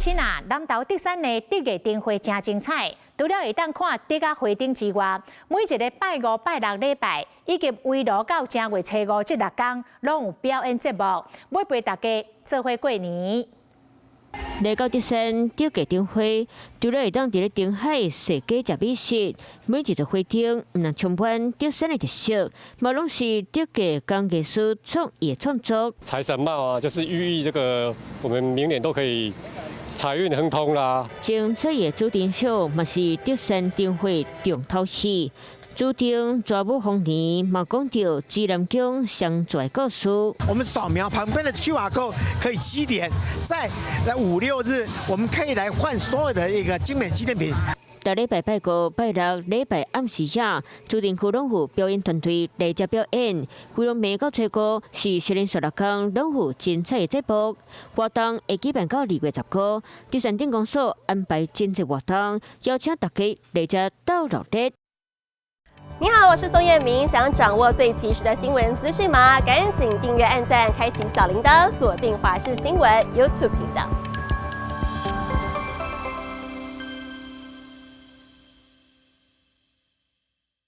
親啊，南投竹山的竹藝燈會誠精彩，除了會當看竹仔花燈之外，每一个拜五、拜六禮拜，以及圍爐到正月初五這6工，攏有表演節目，欲陪大家做伙過年。來到竹山竹藝燈會，除了會當佇咧燈海踅街食美食，每一座花燈毋但充滿竹山的特色，嘛攏是竹藝工藝師創意創作。財神帽啊，就是寓意這個我們明年都可以財運亨通啦。精彩的主燈秀嘛是竹山燈會重頭戲。主燈蛇舞豐年嘛講著指南宮相傳故事。我們掃描旁邊的 QR code 可以積點，在五六日我們可以來換所有的一個精美紀念品。逐禮拜拜五、拜六禮拜暗時仔，主燈區攏有表演團隊來遮表演。規攏暝到初五是連續6工，攏有精彩的節目。活動會舉辦到2月15，竹山鎮公所安排真濟活動，邀請大家來遮鬥熱鬧。你好，我是宋燕明。想掌握最及時的新聞資訊嗎？趕緊訂閱、按讚、開啟小鈴鐺，鎖定華視新聞 YouTube 頻道。